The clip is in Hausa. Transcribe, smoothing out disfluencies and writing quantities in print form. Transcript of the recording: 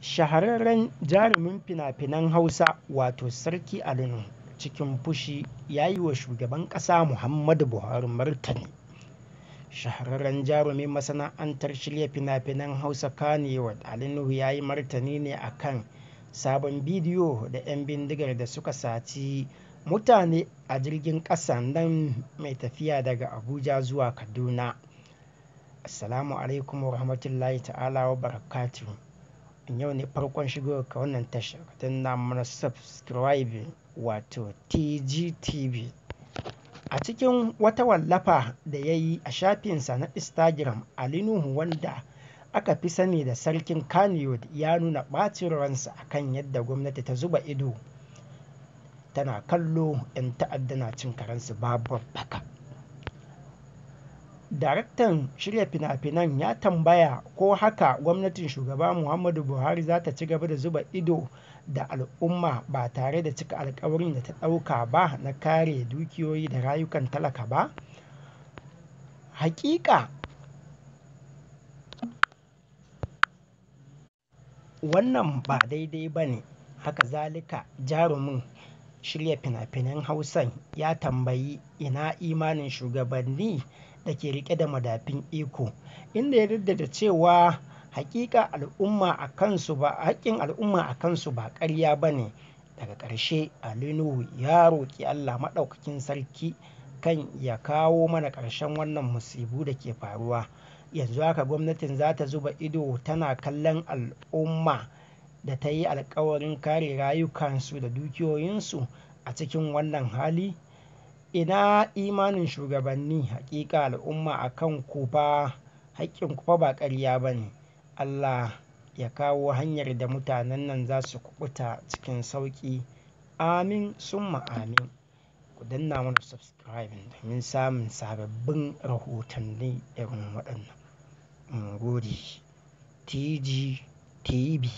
Shahararren jarumin fina-finan Hausa wato Sarki Ali Nuhu cikin fushi ya yi wa shugaban ƙasa Muhammadu Buhari martani. Shahararren jarumin masana'antar shirya fina-finan Hausa Kannywood Ali Nuhu ya yi martani ne a kan sabon bidiyo da 'yan bindigar da suka saci mutane a jirgin ƙasa nan mai tafiya daga Abuja zuwa Kaduna. Assalamu alaikum wa rahmatullahi ta'ala wa barakatuhu. In yau ne farkon shigowar ka wannan tasha, ka danna mana subscribe wato TGTV. A cikin wata wallafa da ya yi a shafinsa na Instagram, Ali Nuhu wanda aka fi sani da Sarkin Kannywood ya nuna ɓacin ransa akan yadda gwamnati ta zuba ido tana kallo 'yan ta'adda na cin karensu babu babbaka. Daraktan shirya fina-finan ya tambaya ko haka gwamnatin shugaba Muhammadu Buhari za ta ci gaba da zuba ido da al'umma ba tare da cika alkawarin da ta ɗauka ba na kare dukiyoyi da rayukan talaka ba? Hakika wannan ba daidai ba ne. Haka zalika jarumin shirya fina-finan Hausan ya tambayi ina imanin shugabanni da ke riƙe da madafun iko, inda ya jaddada cewa haƙiƙa al'umma a kansu ba haƙƙin al'umma a kansu ba ƙarya ba ne. Daga ƙarshe Ali Nuhu ya roƙi Allah Maɗaukakin Sarki kan ya kawo mana ƙarshen wannan musibu da ke faruwa. Yanzu haka gwamnatin za ta zuba ido tana kallon al'umma da ta yi alkawarin kare rayukansu da dukiyoyinsu a cikin wannan hali. Ina imanin shugabanni? Haƙiƙa al'umma a kan ku fa haƙƙin ku fa ba ƙarya ba ne. Allah ya kawo hanyar da mutanen nan za su kuɓuta cikin sauƙi. Amin summa amin. Ku danna mana subscribe domin samun sababbin rahotanni irin waɗannan. Mun gode. TGTV.